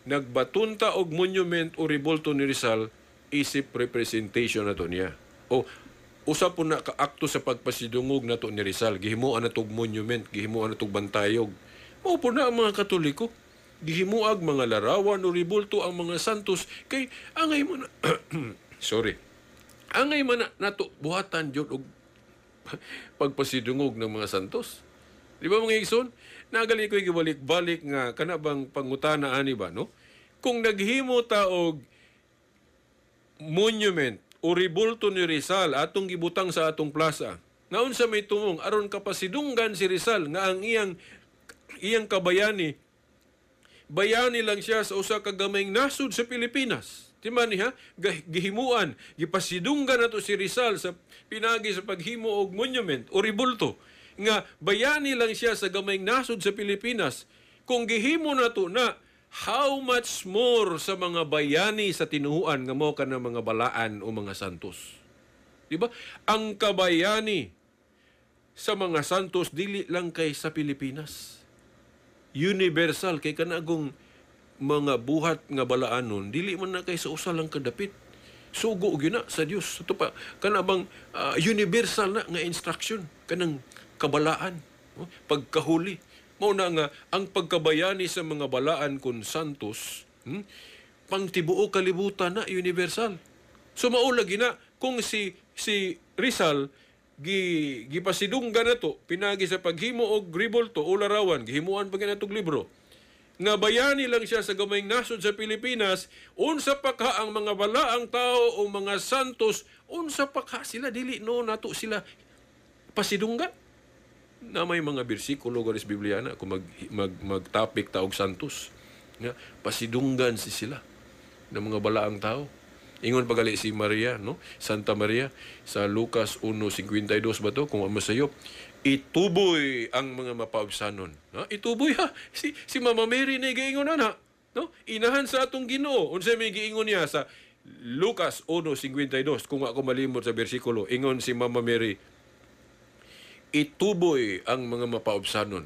Nagbatunta og monument o rebulto ni Rizal isip representation nato niya. O usa po na kaakto sa pagpasidungog nato ni Rizal, gihimuan natog monument, gihimuan natog bantayog. Mao po na ang mga Katoliko. Gihimuag mga larawan o rebulto ang mga santos kay angay mo na sorry. Angay man na nato buhatan jud og pagpasidungog ng mga santos. Di ba, mga igsoon? Nagali ko gibalik-balik nga kana bang pangutana ani ba, no? Kung naghimo ta og monument o rebulto ni Rizal atong gibutang sa atong plaza, nga unsa may tumong, aron kapasidunggan si Rizal nga ang iyang iyang kabayani, bayani lang siya sa usa ka gamayng nasod sa Pilipinas. Di man niya, gihimuan, gipasidunggan nato si Rizal sa pinagi sa paghimo og monument o rebulto nga bayani lang siya sa gamayng nasod sa Pilipinas. Kung gihimo nato na, how much more sa mga bayani sa tinuhuan nga mao kana mga balaan o mga santos? Di ba? Ang kabayani sa mga santos dili lang kay sa Pilipinas. Universal kay kanagong mga buhat nga balaanon dili man na kay sa usa lang kadapit. Sugo gyud na sa Dios. Ito pa kana bang universal na nga instruction kanang kabalaan, no? Pagkahuli. Mao na nga ang pagkabayani sa mga balaan kun santos, pangtibuok kalibutan na, universal. So mao lagi na kung si si Rizal gipasidunggan nato pinagi sa paghimo og rebulto o larawan, gihimuan pa natog libro nga bayani lang siya sa gamayng nasod sa Pilipinas, unsa pa ka ang mga balaang tao o mga santos, unsa pa ka sila dili no nato sila pasidunggan? Na may mga bersikulo garis Biblia na kung mag, mag mag-topic ta og santos nga pasidunggan si sila ng mga balaang tao. Ingon pagali si Maria, no? Santa Maria sa Lucas 1:52 ba to kung amo sayop, ituboy ang mga mapaubsanon. No? Ituboy ha. Si si Mama Mary na giingon ana, no? Inahan sa atong Ginoo. Unsa may giingon niya sa Lucas 1:52 kung ako malimot sa bersikulo, ingon si Mama Mary, ituboy ang mga mapaubsanon.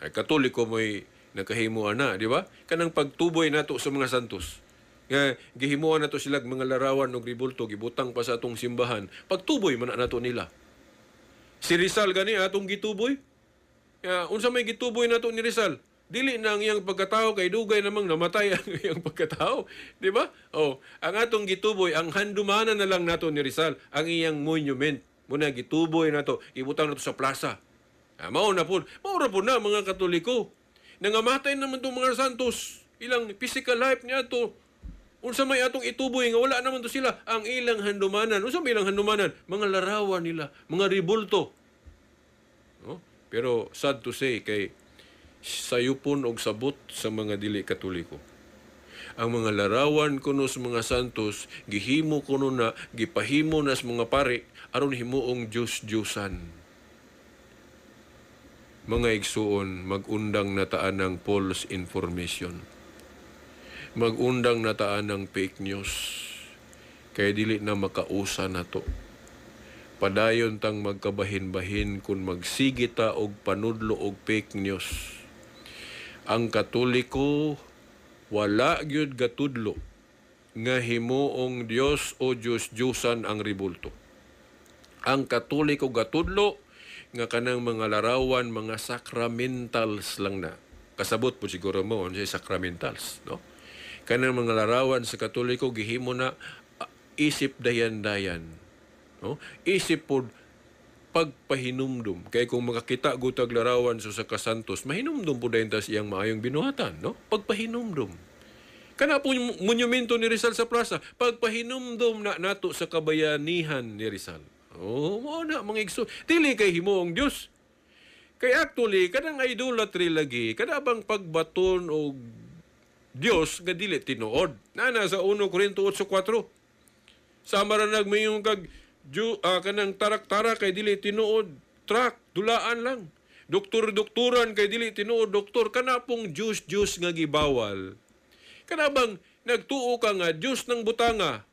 Ay, Katoliko mo'y nakahimo ana, di ba? Kanang pagtuboy nato sa mga santos. Nga gihimuan nato sila mga larawan og rebulto, gibutang pa sa atong simbahan. Pagtuboy man na nato nila. Si Rizal gani atong gituboy. Ya, unsa may gituboy nato ni Rizal? Dili na ang iyang pagkatao kay dugay namang namatay ang iyang pagkatao, di ba? Oh, ang atong gituboy, ang handumanan na lang nato ni Rizal, ang iyang monument. Muna gituboy nato, ibutang nato sa plaza. Ah, mao na pud. Mao ra pud na mga Katoliko. Nangamatay naman tong mga santos. Ilang physical life niya to. Unsa may atong ituboy nga wala naman to sila ang ilang handumanan. Unsa may ilang handumanan? Mga larawan nila, mga ribulto. No? Pero sad to say kay Sayupon og sabot sa mga dili Katoliko. Ang mga larawan kuno sa mga santos gihimo kuno na, gipahimo na sa mga pari aron himuong Diyos-Diyosan. Mga igsuon, magundang na taan ng false information. Magundang na taan ng fake news. Kaya dili na makausa na to. Padayon tang magkabahin-bahin kung magsige ta og panudlo og fake news. Ang Katoliko wala gyud gatudlo nga himuong Dios o Diyos-Diyusan ang ribulto. Ang Katoliko gatudlo nga kanang mga larawan, mga sacramentals lang na. Kasabot po siguro mo unsay sacramentals, no? Kanang mga larawan sa Katoliko gihimo na isip dayan-dayan, no? Isip pod pagpahinumdum. Kay kung makakita gutag larawan sa usa ka santos, mahinumdum po dayon tas iyang maayong binuhatan, no? Pagpahinumdum. Kana po monumento ni Rizal sa plaza, pagpahinumdum na nato sa kabayanihan ni Rizal. Oh, mao na, mga igso. Dili kay himuong Dios. Kay actually kanang idolatry lagi, kana bang pagbaton og Dios nga dili tinuod. Nana sa 1 Corinto 8:4. Sama ra nagmayon kag kanang tarak-tarak kay dili tinuod, truck, dulaan lang. Doktor-doktoran kay dili tinuod doktor. Kana pong Diyos-Diyos nga gibawal. Kana bang nagtuo ka nga Diyos ng butanga?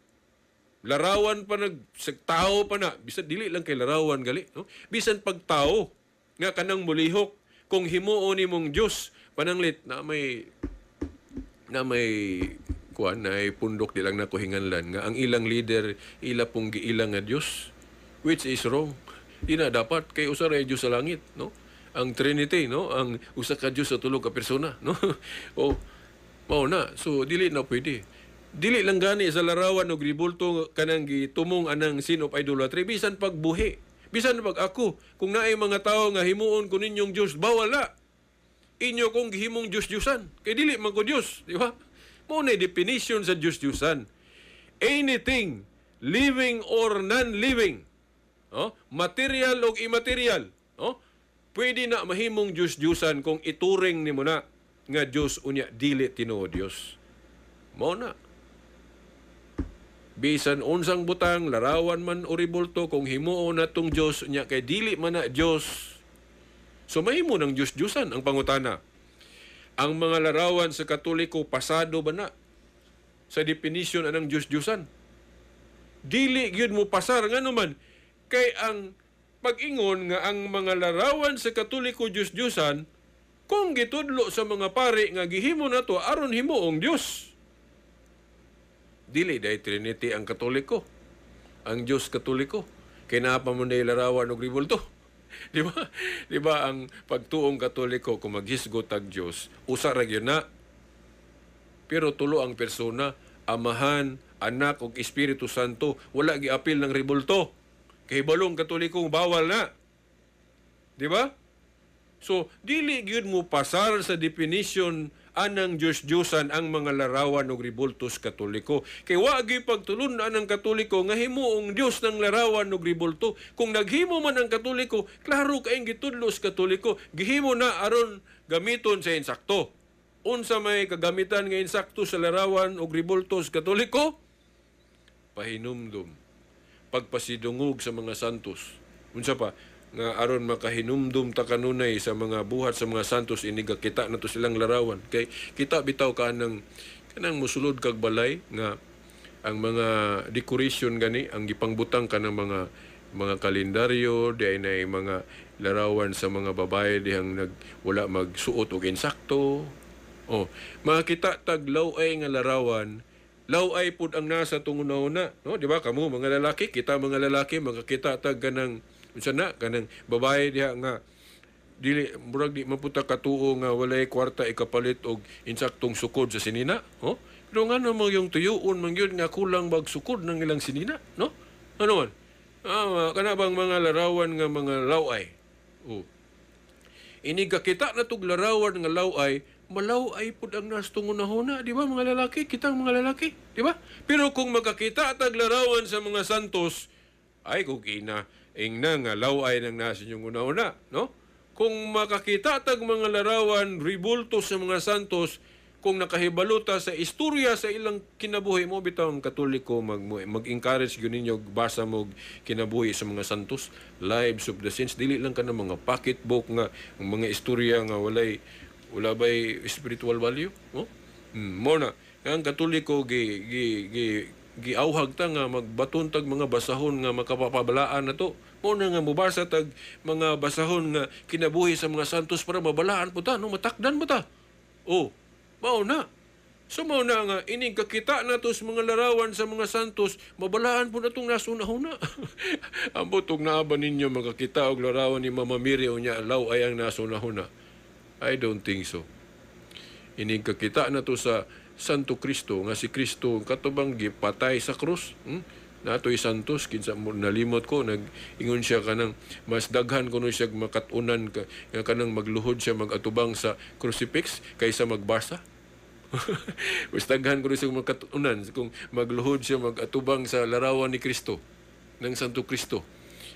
Larawan pa nag tao pa na, bisan dili lang kay larawan gali, no? Bisan pag tao nga kanang mulihok, kung himuon nimong Diyos, pananglit na may kuan na ay pundok, di lang nako hinganlan, nga ang ilang leader ila pong giilang nga Dios, which is wrong. Di na dapat kay usa ra Dios sa langit, no? Ang Trinity, no? Ang usa ka Dios sa tulo ka persona, no? O mao na. So dili na pwede. Dili lang gani sa larawan og ribulto kanang gitumong anang sin of idolatry, bisan pagbuhi, bisan pag ako, kung naay mga tawo nga himuon ko ninyong Dios, bawal na inyo kong gihimong Diyos-Diyusan. Kay dili man ko Diyos, di ba? Mao na definition sa Diyos-Diyusan. Anything, living or non-living, oh, material o immaterial, oh, pwede na mahimong Diyos-Diyusan kung ituring nimo na nga Diyos unya dili tinuod Diyos. Mao na. Bisan unsang butang, larawan man o ribulto, kung himuon na tong Diyos unya kay dili man na Diyos. So mahimo ng Diyos-Diyusan ang pangutana. Ang mga larawan sa Katoliko, pasado ba na sa definition anang Diyos-Diyusan? Dili gyud mo pasar, ngano man kay ang pag-ingon nga ang mga larawan sa Katoliko Diyos-Diyusan kung gitudlo sa mga pari nga gihimo na to aron himuong Dios. Dili dahil Trinity ang Katoliko. Ang Diyos Katoliko. Kay naa pa mo na larawan og ribulto. Di ba? Di ba ang pagtuong Katoliko, kung maghisgot ag Diyos, usa ra gyud na. Pero tulo ang persona, Amahan, Anak ug Espiritu Santo, wala giapil ng ribulto. Kay balong Katoliko bawal na. Di ba? So, dili gyud mo pasar sa definition anang Diyos-Diyosan ang mga larawan og ribultos Katoliko. Kay wa gyud pagtulun-an ang Katoliko nga himuong Dios ng larawan og ribulto. Kung naghimo man ang Katoliko, klaro kayong gitudlo sa Katoliko, gihimo na aron gamiton sa insakto. Unsa may kagamitan nga insakto sa larawan og ribultos Katoliko? Pahinumdum. Pagpasidungog sa mga santos. Unsa pa? Nga aron makahinumdum ta kanunay sa mga buhat sa mga santos, iniga kita na to silang larawan. Kay kita bitaw ka ng kanang musulod kag balay nga ang mga decoration gani ang gipangbutang ka ng mga kalendaryo di ay na mga larawan sa mga babae dihang nag wala magsuot og insakto. Oh, makita tag law-ay nga larawan, law-ay pud ang nasa tungunaw-na, no? Di ba kamo mga lalaki, kita mga lalaki makakita tag kanang unsa na kanang babae diha nga dili murag di maputa katuo nga walay kwarta ikapalit og insaktong sukod sa sinina, oh? Pero ngano mo yung tuyuon man gyud nga kulang bag sukod ng ilang sinina, no? Ano man? Ah, kana bang mga larawan nga mga law-ay? Oh. Ini kita na tug larawan nga law-ay, malaw-ay pud ang nas tungunahuna, di ba mga lalaki? Kitang mga lalaki, di ba? Pero kung makakita tag larawan sa mga santos, ay kung ina, ingna nga law-ay nang nasa inyong una-una, no? Kung Kung makakita tag mga larawan, ribulto sa mga santos, kung nakahibalo ta sa istorya sa ilang kinabuhi mo, bitaw ang Katoliko mag-encourage gyud ninyo basa mo kinabuhi sa mga santos, Lives of the Saints. Dili lang ka mga pocketbook nga ang mga istorya nga wala bay spiritual value, no? Mo na ang Katoliko gi gi gi giauhag ta nga magbaton tag mga basahon nga makapapabalaan nato. Mo na nga mobasa tag mga basahon nga kinabuhi sa mga santos para mabalaan po ta, no? Matakdan mo ta. Oh, mao na. So mao na nga ining kakita nato sa mga larawan sa mga santos, mabalaan po natong nasuna-huna. Ambot og naa ba ninyo makakita og larawan ni Mama Mary unya law ay ang nasuna-huna? I don't think so. Ining kakita nato sa Santo Cristo, nga si Kristo katubang gipatay sa krus. Natoy santos kinsa mo, nalimot ko, nag-ingon siya kanang mas daghan kuno siya makat-unan ka, nga kanang magluhod siya mag-atubang sa crucifix kaysa magbasa. Mas daghan kuno siya makat-unan kung magluhod siya mag-atubang sa larawan ni Kristo, ng Santo Kristo.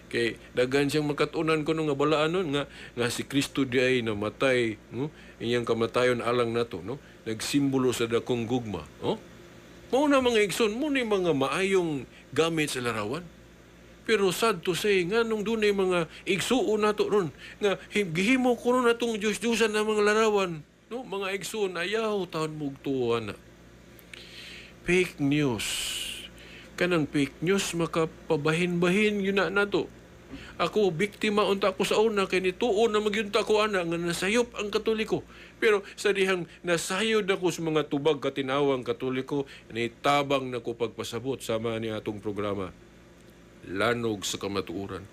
Kay daghan siyang makat-unan kuno nga balaanon nga nga si Kristo di ay namatay, no? Iyang kamatayon alang nato, no? Nagsimbolo sa dakong gugma, no? Mao na, mga igsoon, mo ni mga maayong gamit sa larawan. Pero sad to say, nga nung dunay mga igsuon nato ron, nga gihimo kuno natong Diyos-Diyosan na mga larawan, no? Mga igsuon, ayaw taon mugtuwa na. Fake news. Kanang fake news, makapabahin-bahin yun na nato. Ako, biktima unta ako sa una, kay nituon na magyunta ko ana, nga nasayop ang Katoliko. Pero sa dihang nasayod ako sa mga tubag katinawang Katoliko, nitabang na ko pagpasabot sama ni atong programa. Lanog sa Kamatuoran.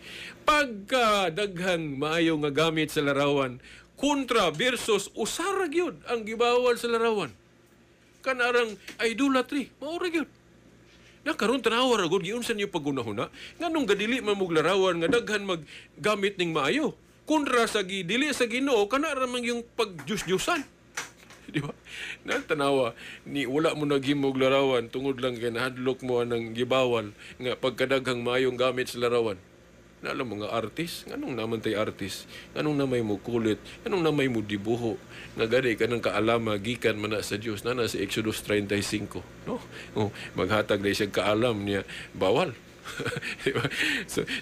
Pagka daghang maayo nga gamit sa larawan, kontra versus usara gyud ang gibawal sa larawan. Kanarang idolatry, mao ra gyud. Na karon tanawa ra gud giunsa niyo pagunahuna nganong gadili man mog larawan nga daghan maggamit ning maayo. Kontra sa dili sa Ginoo, kana ra man yung pagdiyos-diyosan. Di ba? Na tanawa ni wala mo naghimog larawan tungod lang kay nahadlok mo anang gibawal nga pagkadaghang maayong gamit sa larawan. Na alam mga artist, nganong naman tay artist, nganong namay mo kulit, nganong namay mo dibuho, nga gani kanang kaalama gikan man na sa Dios, na sa Exodus 35, no? Oh, maghatag na siya kaalam niya, bawal. Diba?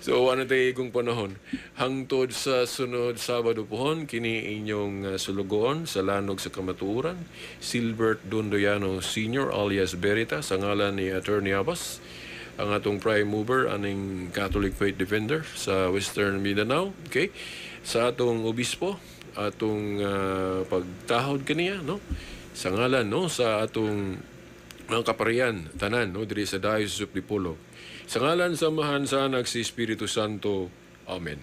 So wala tayo igong panahon. Hangtod sa sunod Sabado pohon, kini inyong sulugoon sa Lanog sa Kamatuoran, Silbert Dondoyano Sr. alias Veritas, sa ngalan ni Attorney Abbas, ang atong prime mover aning Catholic Faith Defender sa Western Mindanao. Okay? Sa atong obispo, atong pagtahod kaniya, no? Sa ngalan, no, sa atong mga kaparian tanan, no, diri sa Diocese of Dipolog. Sa ngalan sa Amahan, sa Anak, sa Espiritu Santo. Amen.